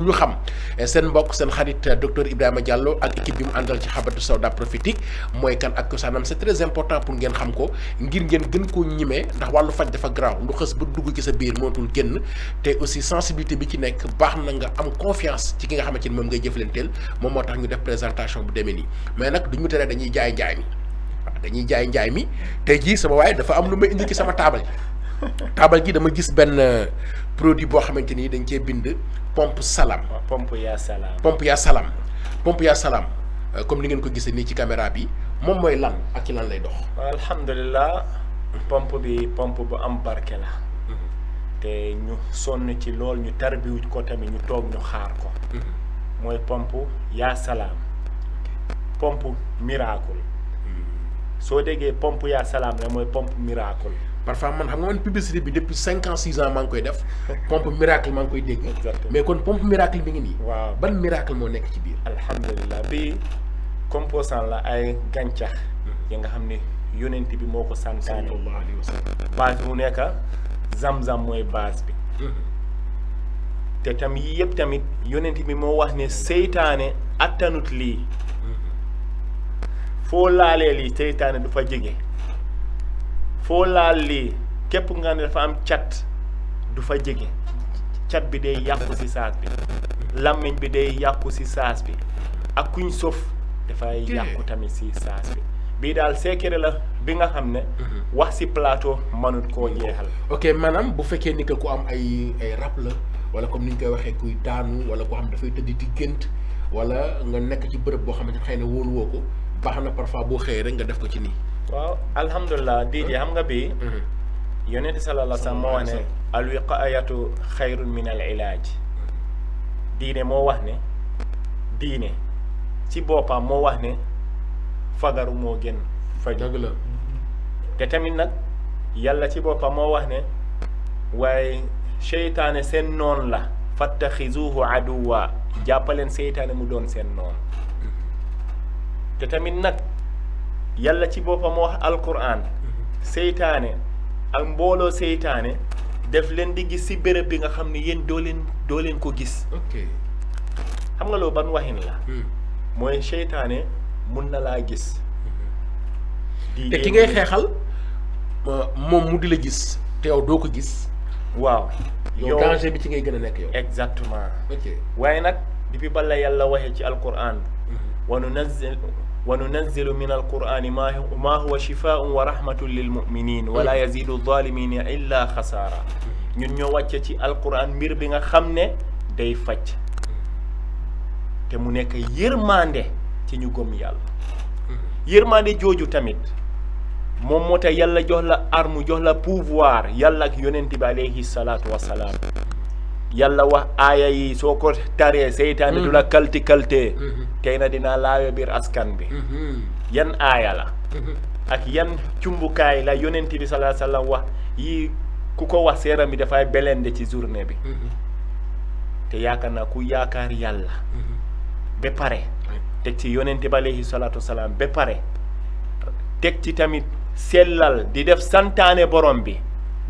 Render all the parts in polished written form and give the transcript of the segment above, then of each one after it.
ñu xam seen mbokk seen xarit docteur Ibrahima Diallo ak équipe bi mu àndal ci xabatu sawda prophétique mooy kan ak cosaanam c'est très important pour ngeen xam ko ngir ngeen gën koo ñimee ndax wàllu faj dafa garaaw lu xës ba dugg ci sa biir mënatul génn te aussi sensibilité bi ci nekk baax na nga am confiance ci ki nga xamante ni moom ngay jëflanteel moom moo tax ñu def présentation bu demee nii mais nag duñu tere dañuy jaay njaay mi waaw dañuy jaay njaay mi tey jii sama waaye dafa am lu ma indi ci sama taabal gi dama gis benn produit boo xamante ni dañ cee bind pompe salam. pompe yaa salaam. pompe yaa salaam pompe yaa salaam comme ni ngeen ko gisee nii ci caméra bi moom mooy lan ak ci lan lay dox. alhamdulilah pompe bi pompe bu am barke la. te ñu sonn ci lool ñu tarbiwu ko tamit ñu toog ñu xaar ko. mooy pompe yaa salaam pompe miracle. soo déggee pompe yaa salaam la mooy pompe miracle. parfois man xam nga man publicité bi depuis 5 ans 6 ans maa ngi koy def pompe miracle maa ngi koy dégg. mais kon pompe miracle bi ngi nii. waaw ban miracle moo nekk ci biir. alhamdulilah bi composant la ay gàncax. yi nga xam ne yonent bi moo ko santaane. sallallahu alayhi wa sallam. base bi mu nekk zam-zam mooy base bi. te tam yii yëpp tamit yonent bi moo wax ne seytaane attanut lii. foo laalee lii seytaane du fa jege. foo laal lii képp nga ne dafa am cat du fa jege cat bi day yàqu ci saas bi làmmiñ bi day yàqu ci saas bi ak kuñ sof dafay yàqu tamit ci saas bi bii daal secret la bi nga xam ne wax ci plateau mënut koo jeexal. ok maanaam bu fekkee ni que ku am ay rab la wala comme ni ñu koy waxee kuy daanu wala koo xam dafay tëdd di gént wala nga nekk ci bërëb boo xamante ne xëy na wóolu woo ko baax na parfois boo xëyee rek nga def ko ci nii. waaw alhamdulilah DJ xam nga bi yonent sallallahu alayhi wa sallam moo wax ne alwiqaayatu xayrun min al ilaaj diine moo wax ne diine ci boppam moo wax ne fagaru moo gën faju. dëgg la te tamit nag yàlla ci boppam moo wax ne waaye seytaane seen noon la fattaxizuhu aduwa jàppaleen seytaane mu doon seen noon te tamit nag yàlla ci boppam moo wax alquran seytaane ak mbooloo seytaane def leen di gis ci béréb bi nga xam ne yéen doo leen ko gis. ok xam nga loolu ban waxin la. mooy seytaane mun na laa gis. te ki ngay xeexal moom mu di la gis te yow doo ko gis. waaw yow danger bi ci ngay gën a nekk yow. exactement. ok waaye nag depuis bala yàlla waxee ci alquran. wa nunazzilu min alqur'ani ma huwa shifaa'un wa rahmatun lil mu'minin wala yazidu zalimina illa xasaara. ñun ñoo wàcce ci alquran mbir bi nga xam ne day faj te mu nekk yërmande ci ñu gëm yàlla. yërmande jooju tamit moom moo tax yàlla jox la arme jox la pouvoir yàlla ak yonent bi alayhi salaatu wa salaam. yàlla wax aaya yi soo ko taree seytaane du la kalti tey na dinaa laayo biir askan bi yan aaya la ak yan cumbukaay la yonent bi sallallahu alayhi wa sallam wax yii ku ko wax seeram bi dafay belende ci journée bi te yaakaar naa ku yaakaar yàlla ba pare teg ci yonent bi alayhi salaatu wasalaam ba pare teg ci tamit sellal di def santaane borom bi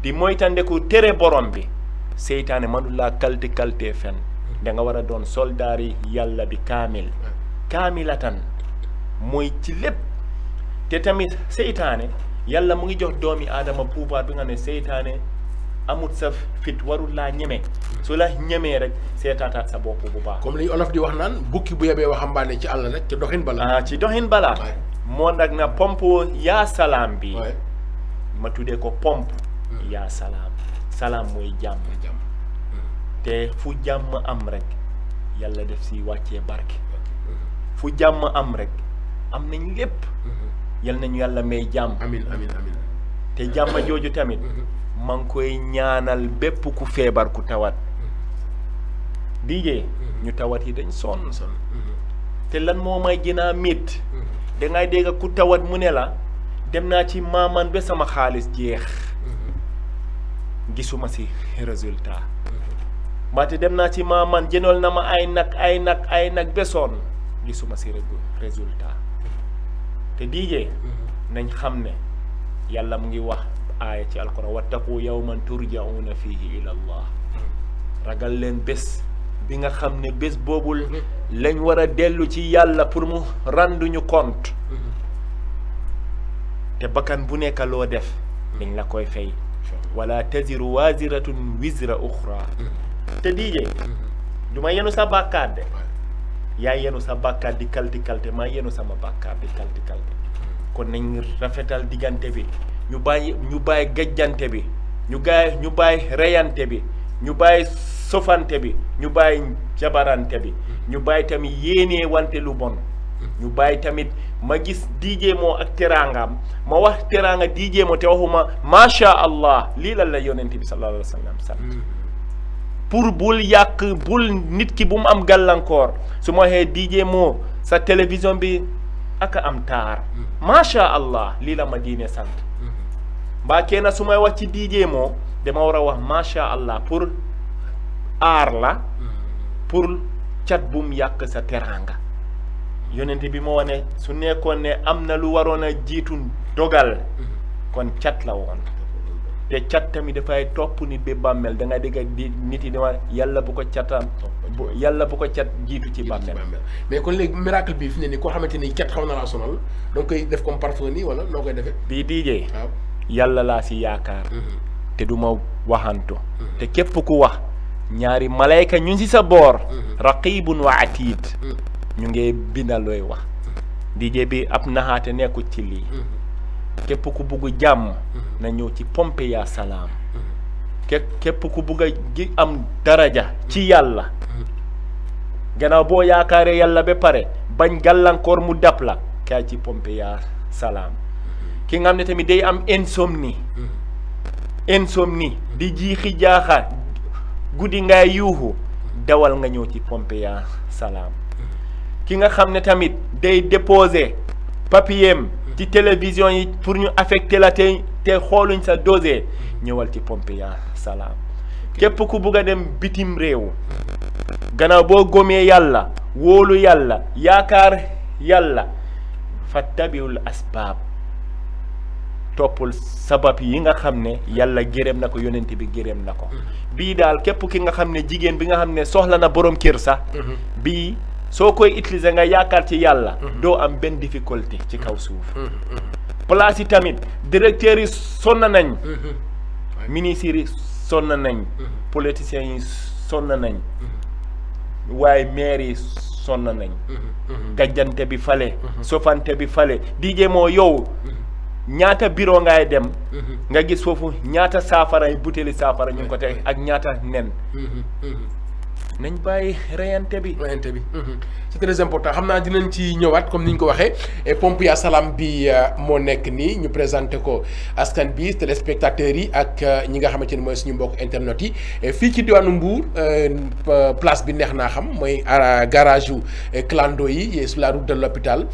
di moytandeku tere borom bi seytaane mënul laa kalte fen da nga war a doon soldaari yàlla bi kaamilatan mooy ci lépp te tamit seytaane yàlla mu ngi jox doomi aadama pouvoir bi nga ne seytaane amut sa fit warul laa ñeme su la ñemee rek seetaataat sa bopp bu baax. comme li olof di wax naan bukki bu yebee waxambaane ci àll rek ci doxin bala. ci doxin bala. moo nag na pompe yaa salaam bi. ma tuddee ko pompe yaa salaam. salaam mooy jàmm. te fu jàmm am rek yàlla def si wàccee barke. fu jàmm am rek am nañ lépp. yal nañu yàlla may jàmm. amiin amiin amiin. te jàmm jooju tamit. maa ngi koy ñaanal bépp ku feebar ku tawat. DJ ñu tawat yi dañ sonn. te lan moo may gën a métti. dangay dégg ku tawat mu ne la dem naa ci maaman ba sama xaalis jeex. gisuma si résultat. mbaate dem naa ci maaman jëndool na ma ay nag ba sonn gisuma si résultat. te DJ nañ xam ne yàlla mu ngi wax aaya ci alquran wattaqu yawman turja'una fihi ila allah ragal leen bés bi nga xam ne bés boobul lañ war a dellu ci yàlla pour mu renduñu compte te bakkan bu nekk loo def dañ la koy fay wala taziru waziratun wizra uxra te DJ du ma yenu sa bàkkaar de yaa yenu sa bàkkaar di kalte maa yenu sama bàkkaar di kalte kon nañ rafetal diggante bi ñu bàyyi gajjante bi ñu bàyyi reyante bi ñu bàyyi sofante bi ñu bàyyi jabarante bi ñu bàyyi tamit yéenee wante lu bon ñu bàyyi tamit ma gis DJ Mo ak teraangaam ma wax teraanga DJ Mo te waxuma macha allah lii la yonent bi sallallahu alayhi wa sallam sant pour bul yàq bul nit ki bu mu am gàllankoor su ma waxee DJ Mo sa télévision bi ak am taar macha allah lii la ma diine sant mbaa kenn su may wax ci DJ Mo dama war a wax macha allah pour aar la pour cat bu mu yàq sa teraanga yonent bi moo wane su nekkoon ne am na lu waroon a jiitu dogal kon cat la woon te cat tamit dafay topp nit ba bàmmeel da nga dégg di nit yi dama yàlla bu ko catam yàlla bu ko cat jiitu ci bàmmeel mais kon léegi miracle bi fi ne ni koo xamante ni cat xaw na laa sonal donc koy def comme parfum nii wala noo koy defee bii DJ waaw yàlla laa si yaakaar te du ma waxantu te képp ku wax ñaari malayka ñu si sa boor raqibun wa atid ñu ngi bindal looy wax DJ bi ab naxaate nekkul ci lii képp ku bugg jàmm na ñëw ci pompe yaa salaam képp ku bugg a gi am daraja ci yàlla gannaaw boo yaakaaree yàlla ba pare bañ gàllankoor mu dab la kaay ci pompe yaa salaam ki nga xam ne tamit day am insomnie di jiixi jaaxa guddi ngay yuuxu dawal nga ñëw ci pompe yaa salaam ki nga xam ne tamit day déposer papier ci télévision yi pour ñu affecté la te xooluñ sa dosé ñëwal ci pompe yaa salaam képp ku bugg a dem bitim réew gannaaw boo gomee yàlla wóolu yàlla yaakaar yàlla fattabiul asbaab toppul sabab yi nga xam ne yàlla gërëm na ko yonent bi gërëm na ko bii daal képp ki nga xam ne jigéen bi nga xam ne soxla na borom kër sax bii soo koy utiliser nga yaakaar ci yàlla doo am benn difficulté ci kaw suuf place yi tamit directeurs yi sonn nañ ministres yi sonn nañ politiciens yi sonn nañ waaye maire yi sonn nañ gajjante bi fale sofante bi fale DJ Mo yow ñaata bureau ngay dem nga gis foofu ñaata saafara yi butéeli saafara ñu ngi ko teg ak ñaata nen nañ bàyyi reyante bi c'est très important xam naa dinañ ci ñëwaat comme ni ñu ko waxee pompe yaa salaam bi moo nekk nii ñu présenté ko askan bi téléspectateurs yi ak ñi nga xamante ni mooy suñu mbokk internet yi fii ci diwaanu Mbour place bi neex naa xam mooy garage yu clando yi sur la route de l'hôpital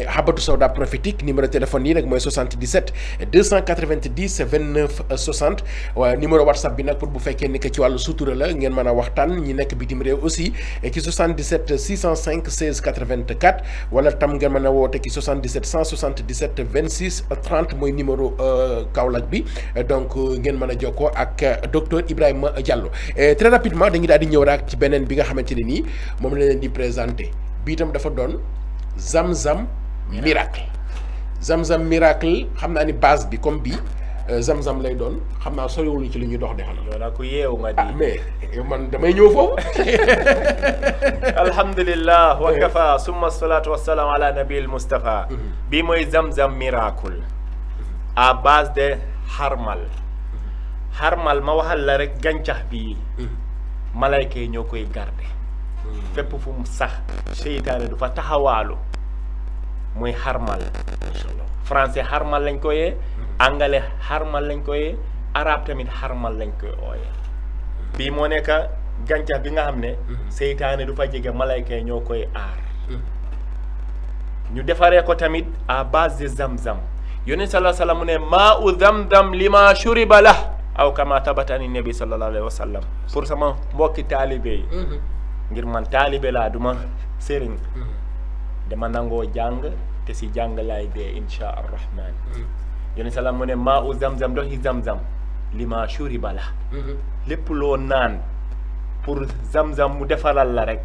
Habatou Sauda prophétique numéro téléphone yi nag mooy 77 290 29 60 waaye numéro WhatsApp bi nag pour bu fekkee ni que ci wàllu sutura la ngeen mën a waxtaan ñi nekk bitim réew aussi ci 77 605 16 84 wala tam ngeen mën a woote ci 77 177 26 30 mooy numéro Kaolack bi donc ngeen mën a jokkoo ak docteur Ibrahima Diallo très rapidement dañuy daal di ñëw rek ci beneen bi nga xamante ne nii moom la leen di présenté bi itam dafa doon Zamzam miracle Zamzam miracle xam naa ni base bi comme bii Zamzam lay doon xam naa soriwul ci li ñuy dox de xam yow nag ku yeewu nga di mais man damay ñëw foofu alhamdulillah wa kafa summa salatu wassalaam ala nabil Mustafa bii mooy Zamzam miracle à base de xarmal ma waxal la rek gàncax bi malayka yi ñoo koy garde fépp fu mu sax seytaane du fa taxawaalu muy xarmal français xarmal lañ koy anglais xarmal lañ koy arabe tamit xarmal lañ koy ooye bii moo nekk gàncax bi nga xam ne seytaane du fa jege malayka yi ñoo koy aar ñu defaree ko tamit à base de zamzam yonent sallallahu alayhi wa sallam mu ne maa u zamzam lima shuriba lah aw kama tabatani nabi sallallahu alayhi wa sallam pour sama mbokki taalibe yi ngir man taalibe laa duma sëriñ dama nangoo jàng te si jàng laay dee insha arrahman yonent salaam mu ne maa u zamzam ndoxi zamzam lima shuriba la lépp loo naan pour zam-zam mu defaral la rek